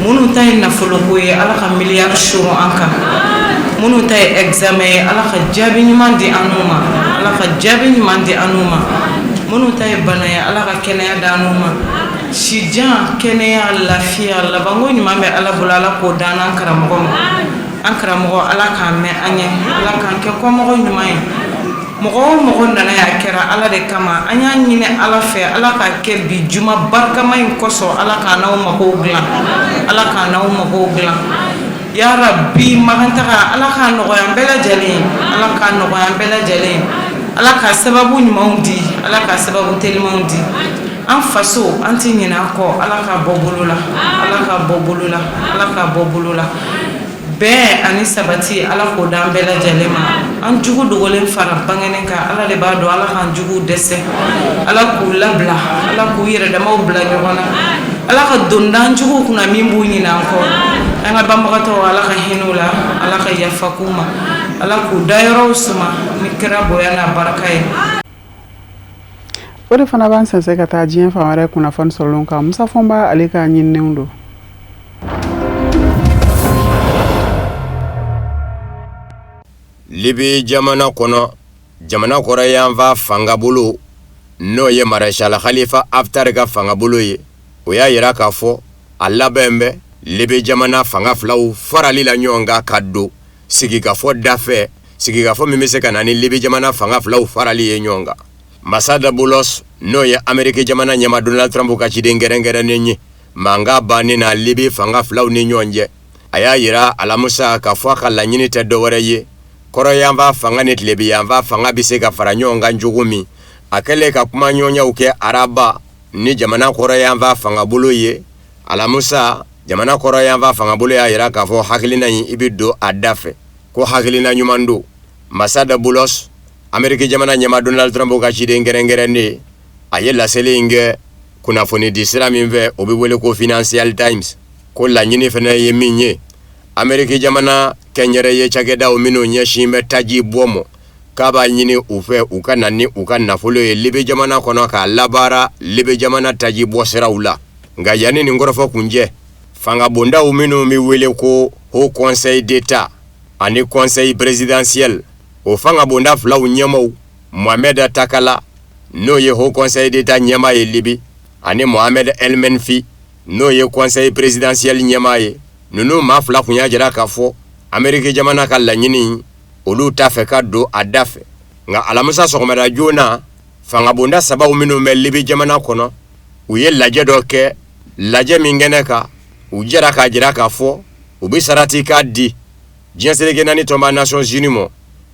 Minnu ta ye nafoloko ye, Ala ka miliyari suru an kan. Minnu ta ye examen ye, Ala ka jaabi ɲuman di an ma, Ala ka jaabi ɲuman di an ma. Minnu ta ye bana ye, Ala ka kɛnɛya di an ma. Sijan, kɛnɛya, lafiya, labanko ɲuman bɛ Ala bolo, Ala k'o d'an n'an karamɔgɔ ma. An karamɔgɔ, Ala k'an mɛn an ɲɛ, Ala k'an kɛ kɔmɔgɔ ɲuman ye. Mɔgɔ o mɔgɔ nana yan, a kɛra Ala de kama. An y'a ɲini Ala fɛ, Ala k'a kɛ bi juma barikama in kosɔn, Ala k'an n'aw magow dilan, Ala k'an n'aw magow dilan. Ya rabi, makantaga, Ala k'a nɔgɔya an bɛɛ lajɛlen, Ala k'a nɔgɔya an bɛɛ lajɛlen. Ala ka sababu ɲumanw di, Ala ka sababu telimanw di. An faso, an tɛ ɲinɛ a kɔ, Ala k'a bɔ bolo la, Ala k'a bɔ bolo la, Ala k'a bɔ bolo la. Bɛn ani sabati, Ala k'o d'an bɛɛ lajɛlen ma. An jugu dogolen fara bangenen kan, Ala de b'a dɔn. Ala k'an juguw dɛsɛ, Ala k'u labila, Ala k'u yɛrɛ damaw bila ɲɔgɔn na, Ala ka don d'an juguw kunna min b'u ɲinɛ an kɔ. An ka banbagatɔw, Ala ka hinɛ u la, Ala ka yafa k'u ma, Ala k'u dayɔrɔw suma ni kira bonya n'a barika ye. O de fana b'an sɛnsɛn ka taa diɲɛ fan wɛrɛ kunnafoni sɔrɔlenw kan. Musa Fɔnba, ale ka ɲininenw don. Libi jamana kɔnɔ, jamana kɔrɔyanfan fangabolo, n'o ye Maréchal Khalifa Haftar ka fangabolo ye, o y'a yira k'a fɔ a labɛn bɛ Libi jamana fanga filaw farali la ɲɔgɔn kan ka don sigikafɔ dafɛ, sigikafɔ min bɛ se ka na ni Libi jamana fanga filaw farali ye ɲɔgɔn kan. Masada Boulos, n'o ye Ameriki jamana ɲɛmaa Donald Trump ka ciden kɛrɛnkɛrɛnnen ye mankan banni na Libi fanga filaw ni ɲɔgɔn cɛ, a y'a yira alamisa k'a fɔ a ka laɲini tɛ dɔwɛrɛ ye, kɔrɔyanfan fanga ni tilebiyanfan fanga bɛ se ka fara ɲɔgɔn kan cogo min. A kɛlen ka kumaɲɔgɔnyaw kɛ araba ni jamana kɔrɔyanfan fangabolo ye, alamisa jamana kɔrɔyanfan fangabolo y'a yira k'a fɔ hakilina in, i bɛ don a da fɛ ko hakilina ɲuman don. Masada Boulos, Ameriki jamana ɲɛmaa Donald Trump ka ciden kɛrɛnkɛrɛnnen, a ye laseli in kɛ kunnafoni di sira min fɛ, o bɛ wele ko Financial Times. Ko laɲini fana ye min ye, Ameriki jamana kɛnyɛrɛye cakɛdaw minnu ɲɛsin bɛ taji bɔ ma, k'a b'a ɲini u fɛ u ka na ni u ka nafolo ye Libi jamana kɔnɔ k'a labaara Libi jamana taji bɔ siraw la. Nka yanni nin kɔrɔfɔ kun cɛ, fangabondaw minnu bɛ wele ko Haut Conseil d'État ani Conseil présidentiel, o fangabonda filaw ɲɛmaaw, Mohamed Takala, n'o ye Haut Conseil d'État ɲɛmaa ye Libi, ani Mohamed El Menfi, n'o ye Conseil présidentiel ɲɛmaa ye, ninnu maa fila kun y'a jira k'a fɔ Ameriki jamana ka laɲini, olu t'a fɛ ka don a da fɛ. Nka alamisa sɔgɔmada joona, fangabonda sabaw minnu bɛ Libi jamana kɔnɔ, u ye lajɛ dɔ kɛ, lajɛ min kɛnɛ kan, u jɛra k'a jira k'a fɔ u bɛ sarati k'a di diɲɛ seleke naani tɔnba Nations Unies ma,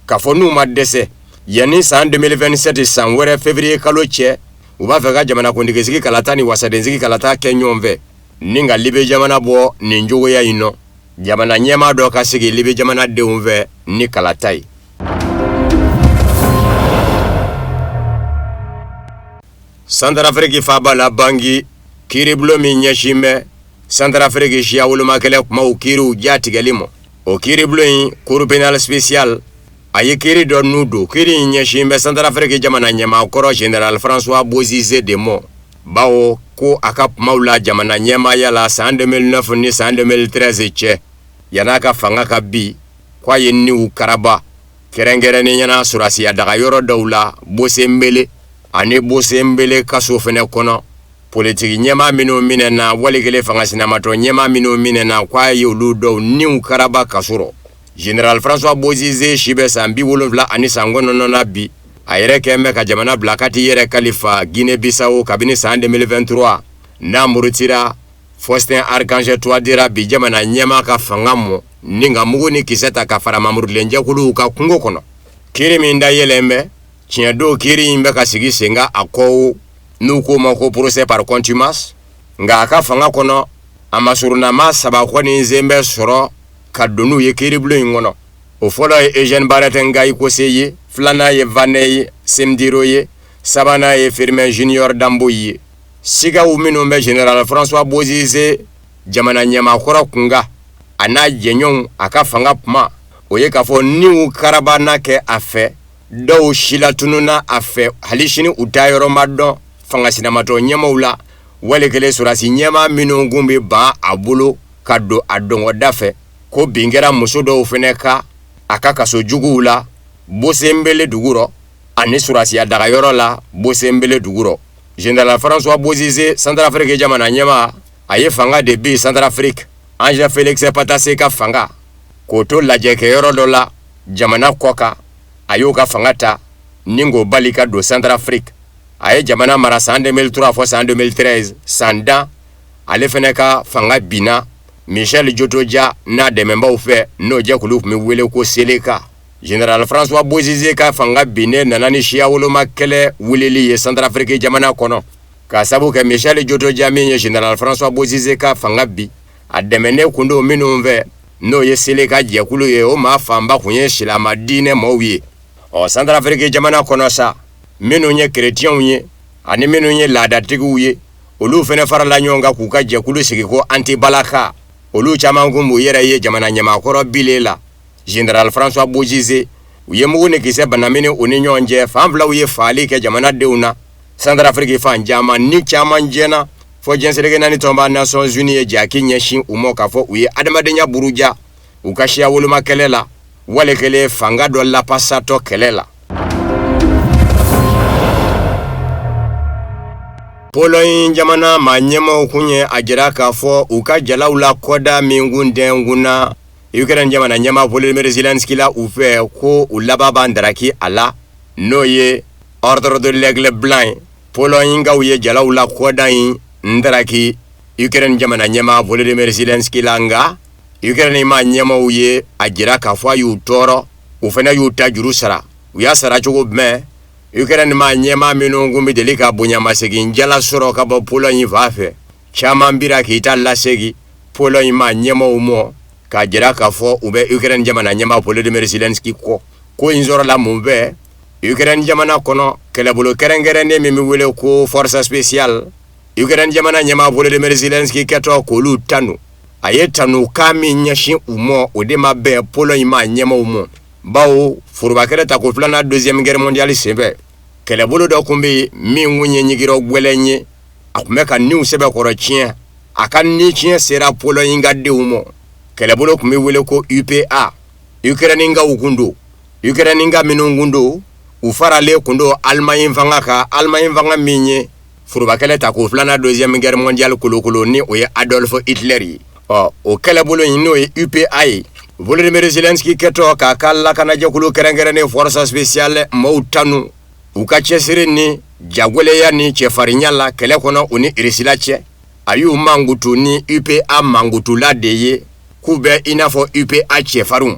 k'a fɔ n'u ma dɛsɛ, yanni san 2027, san wɛrɛ février kalo cɛ, u b'a fɛ ka jamanakuntigisigi kalata ni wasadensigi kalata kɛ ɲɔgɔn fɛ ni ka Libi jamana bɔ nin cogoya in nɔ, jamana ɲɛmaa dɔ ka sigi Libi jamana denw fɛ ni kalata ye. Santarafiriki faaba la Bangi, kiiribulon min ɲɛsin bɛ Santarafiriki siya wolomakɛlɛ kumaw kiiriw jatigɛli ma, o kiiribulon in, Cour pénale spéciale, a ye kiiri dɔ nu don. Kiiri in ɲɛsin bɛ Santarafiriki jamana ɲɛmaa kɔrɔ Général François Bozizé de ma, bawo ko a ka kumaw la jamana ɲɛmaaya la san 2009 ni san 2013 cɛ, yan'a ka fanga ka bin, ko a ye niw karaba, kɛrɛnkɛrɛnnenya na sɔrɔdasiya daga yɔrɔ dɔw la Bosenbele ani Bosenbele kaso fɛnɛ kɔnɔ. Politiki ɲɛmaa minnu minɛna, wali kelen fanga sinamatɔ ɲɛmaa minnu minɛna, ko a ye olu dɔw niw karaba kaso rɔ. Général François Bozizé si bɛ san 79 na bi. A yɛrɛ kɛn bɛ ka jamana bila ka t'i yɛrɛ kalifa Guinée Bissau kabini san 2023 n'a murutira Faustin Archange Touadéra bi jamana ɲɛmaa ka fanga mɔ ni ka mugu ni kisɛ ta ka fara mamurutilenjɛkuluw kan kungo kɔnɔ. Kiiri min dayɛlɛn bɛ tiɲɛ don, kiiri in bɛ ka sigi sen kan a kɔ, n'u k'o ma ko procès par contumace. Nka a ka fanga kɔnɔ, a masurunnama saba kɔni sen bɛ sɔrɔ ka don n'u ye kiiribulon in kɔnɔ. O fɔlɔ ye Eugène Barrett Ngaï-Cossé ye, filanan ye Vianney Semdiro ye, sabanan ye Firmin Junior Dambo ye. Sigaw minnu bɛ Général François Bozizé jamana ɲɛmaakɔrɔ kunkan, a n'a jɛɲɔgɔnw, a ka fanga kuma, o ye k'a fɔ niw karabana kɛ a fɛ, dɔw silatununna a fɛ, hali sini u taa yɔrɔ ma dɔn fanga sinamatɔ ɲɛmaaw la, wali kelen sɔrɔdasi ɲɛmaa minnu kun bɛ ban a bolo ka don a dɔngɔda fɛ, ko bin kɛra muso dɔw fana kan a ka kaso juguw la Bosenbele dugu rɔ ani sɔrɔdasiya dagayɔrɔ la Bosenbele dugu rɔ. Général François Bozizé, Centrafrique jamana ɲɛmaa, a ye fanga de bin Centrafrique Ange Félix Patassé ka fanga k'o to lajɛkɛyɔrɔ dɔ la jamana kɔ kan. A y'o ka fanga ta ni k'o bali ka don Centrafrique. A ye jamana mara san 2003 fɔ san 2013, san dan. Ale fana ka fanga binna Michel Djotodia n'a dɛmɛbaw fɛ, n'o jɛkulu tun bɛ wele ko Seleka. Général François Bozizé ka fanga binnen nana ni siya woloma kɛlɛ wulili ye Centrafrique jamana kɔnɔ, k'a sabu kɛ Michel Djotodia min ye Général François Bozizé ka fanga bin, a dɛmɛnen kun don minnu fɛ, n'o ye Seleka jɛkulu ye, o maa fanba kun ye silama diinɛ maaw ye. Ɔ, Centrafrique jamana kɔnɔ sa, minnu ye kerecɛnw ye ani minnu ye laadatigiw ye, olu fana farala ɲɔgɔn kan k'u ka jɛkulu sigi ko Anti-Balaka. Olu caman kun b'u yɛrɛ ye jamana ɲɛmaakɔrɔ bilen la, Général François Bozizé. U ye mugu ni kisɛ banamini u ni ɲɔgɔn cɛ, fan filaw ye faali kɛ jamanadenw na Centrafrique fan caman, ni caman jɛna fɔ diɲɛ seleke naani tɔnba Nations Unies ye jaki ɲɛsin u ma k'a fɔ u ye adamadenya buruja u ka siya woloma kɛlɛ la, wale kelen fanga dɔ lapasatɔ kɛlɛ la. Pologne jamana maa ɲɛmaaw kun ye a jira k'a fɔ u ka jalaw la kɔda min kun dɛnkunna Ukraine jamana ɲɛmaa Volodymyr Zelensky la u fɛ, ko u laban b'an daraki a la, n'o ye ordre de l'aigle blanc ye. Polognekaw ye jalaw la kɔda in ndaraki Ukraine jamana ɲɛmaa Volodymyr Zelensky la, nka Ukraine maa ɲɛmaaw ye a jira k'a fɔ a y'u tɔɔrɔ, u fana y'u ta juru sara. U y'a sara cogo jumɛn? Ukraine maa ɲɛmaa minnu kun bɛ deli ka bonyamasegin jala sɔrɔ ka bɔ Pologne fan fɛ, caman bira k'i ta lasegin Pologne maa ɲɛmaaw mɔ, k'a jira k'a fɔ u bɛ Ukraine jamana ɲɛmaa Volodymyr Zelensky kɔ. Ko in sɔrɔla mun fɛ? Ukraine jamana kɔnɔ, kɛlɛbolo kɛrɛnkɛrɛnnen min bɛ wele ko force spéciale, Ukraine jamana ɲɛmaa Volodymyr Zelensky kɛtɔ k'olu tanu, a ye tanukan min ɲɛsin u ma, o de ma bɛn Pologne maa ɲɛmaaw ma, bawo forobakɛlɛ tako filanan, deuxième guerre mondiale senfɛ, kɛlɛbolo dɔ tun bɛ yen min kun ye ɲigirɔ gwɛlɛn ye, a tun bɛ ka niw sɛbɛkɔrɔ tiɲɛ. A ka ni tiɲɛ sera Pologne ka denw ma. Kɛlɛbolo tun bɛ wele ko UPA. Ukrainekaw kun don, Ukraineka minnu kun don, u faralen kun don Allemagne fanga kan, Allemagne fanga min ye forobakɛlɛ tako filanan, deuxième guerre mondiale kolokolo, ni o ye Adolf Hitler ye. Ɔ, o kɛlɛbolo in, n'o ye UPA ye, Volodymyr Zelensky kɛtɔ k'a ka lakanajɛkulu kɛrɛnkɛrɛnnen force spéciale maaw tanu u ka cɛsiri ni jagwɛlɛya ni cɛfarinya la kɛlɛ kɔnɔ u ni Irisila cɛ, a y'u mankutu ni UPA mankutula de ye, k'u bɛ i n'a fɔ UPA cɛfarinw.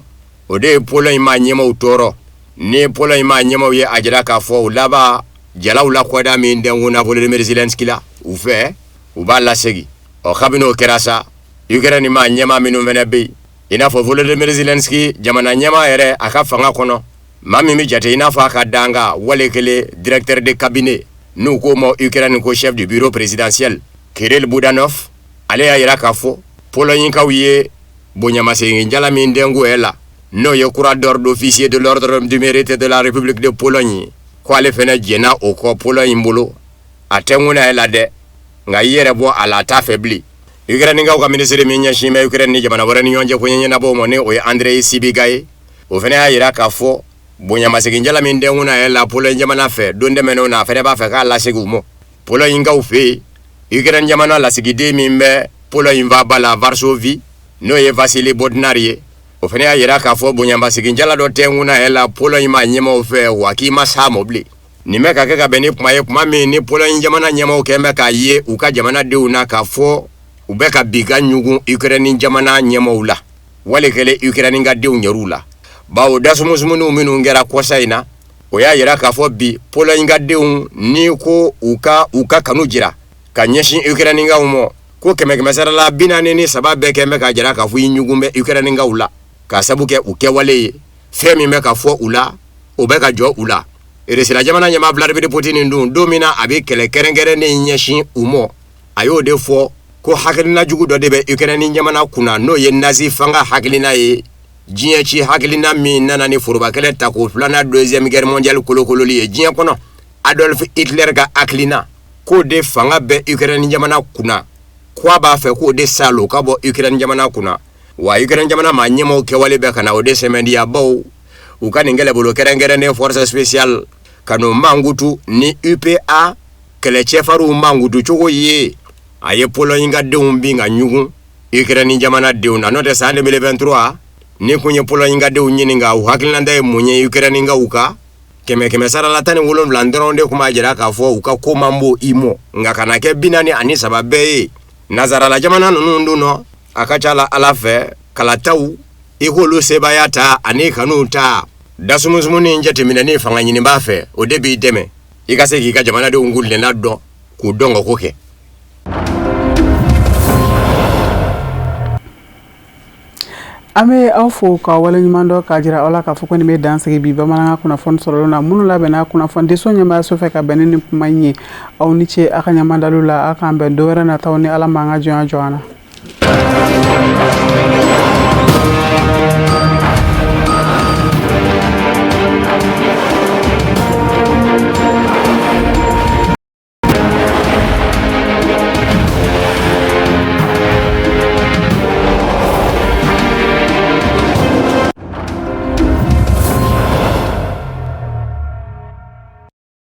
O de ye Pologne maa ɲɛmaaw tɔɔrɔ, ni Pologne maa ɲɛmaaw ye a jira k'a fɔ u laban jalaw la kɔda min dɛnkunna Volodymyr Zelensky la u fɛ, u b'a lasegin. Ɔ, kabini o kɛra sa, Ukraine maa ɲɛmaa minnu fana bɛ yen, i n'a fɔ Volodymyr Zelensky jamana ɲɛmaa yɛrɛ, a ka fanga kɔnɔ maa min bɛ jate i n'a fɔ a ka dankan, wale kelen directeur de cabinet, n'u k'o ma Ukraine ko chef du bureau présidentiel, Kirill Budanov, ale y'a jira k'a fɔ Polognekaw ye bonyamasegin jala min dɛnku la, n'o ye croix d'or d'officier de l'ordre du mérite de la République de Pologne, ko ale fana jɛnna o kɔ Pologne bolo. A tɛ ŋuna la dɛ, nka i yɛrɛ bɔ a la, a t'a fɛ bilen. Ukrainekaw ka minisiri min ɲɛsin bɛ Ukraine ni jamana wɛrɛ ni ɲɔgɔn cɛ ko ɲɛnabɔ ma, ni o ye Andrei Sibiga ye, o fana y'a jira k'a fɔ bonyamasegin jala min dɛnkunna la Pologne jamana fɛ don tɛmɛnenw na, a fana b'a fɛ k'a lasegin u ma Polognekaw fɛ yen. Ukraine jamana lasigiden min bɛ Pologne faaba la Varsovie, n'o ye Vasili Bodnar ye, O fana y'a jira k'a fɔ bonyabaseginjala dɔ tɛ n kunna yɛrɛ la Pologne maa ɲɛmaaw fɛ, wa k'i ma s'a ma bilen. Nin bɛ ka kɛ ka bɛn ni kuma ye, kuma min ni Pologne jamana ɲɛmaaw kɛn bɛ k'a ye u ka jamanadenw na k'a fɔ u bɛ ka bin ka ɲugun Ukraine jamana ɲɛmaaw la, wali kelen Ukraine ka denw yɛrɛw la, bawo dasumusumuniw minnu kɛra kɔsa in na, o y'a jira k'a fɔ bi Pologne ka denw ni ko u ka u ka kanu jira ka ɲɛsin Ukrainekaw ma, ko kɛmɛ kɛmɛ sara la 43 bɛɛ kɛn bɛ k'a jira k'a fɔ i ɲugun bɛ Ukrainekaw la, k'a sabu kɛ u kɛwale ye. Fɛn min bɛ ka fɔ u la, o bɛ ka jɔ u la. Irisila jamana ɲɛmaa Vladimir Poutine dun, don min na a bɛ kɛlɛ kɛrɛnkɛrɛnnen ɲɛsin u ma, a y'o de fɔ ko hakilina jugu dɔ de bɛ Ukraine jamana kunna, n'o ye nazi fanga hakilina ye, diɲɛ ci hakilina min nana ni forobakɛlɛ tako filanan, deuxième guerre mondiale kolokololi ye diɲɛ kɔnɔ, Adolf Hitler ka hakilina, k'o de fanga bɛ Ukraine jamana kunna, ko a b'a fɛ k'o de salo ka bɔ Ukraine jamana kunna. Wa Ukraine jamana maa ɲɛmaaw kɛwale bɛ ka na o de sɛmɛntiya, bawo u ka nin kɛlɛbolo kɛrɛnkɛrɛnnen force spéciale ka n'o mankutu ni UPA kɛlɛcɛfarinw mankutu cogo ye, a ye Pologne ka denw bin ka ɲugun Ukraine jamana denw na. N'o tɛ, san 2023, ni kun ye Pologne ka denw ɲininka u hakilinata ye mun ye Ukrainekaw ka, kɛmɛ kɛmɛ sara la 17 dɔrɔn de tun b'a jira k'a fɔ u ka ko man bon i mɔ, nka ka na kɛ 43 bɛɛ ye. Nazarala jamana ninnu dun nɔ, a ka ca la Ala fɛ, kalataw i k'olu sebaaya ta ani kan'u ta, dasumusumuni jateminɛni fanga ɲinibaa fɛ, o de b'i dɛmɛ i ka se k'i ka jamanadenw kuntilenna dɔn, k'u dɔn ka ko kɛ. An bɛ aw fo ka waleɲuman dɔn, k'a jira aw la k'a fɔ ko nin bɛ dan sigi bi bamanankan kunnafoni sɔrɔlenw na, minnu labɛnna kunnafonidiso ɲɛmaayaso fɛ ka bɛn ni nin kuma in ye. Aw ni ce aw ka ɲamadaliw la. Aw k'an bɛn don wɛrɛ nataw ni Ala m'an ka jɔnya jɔ an na.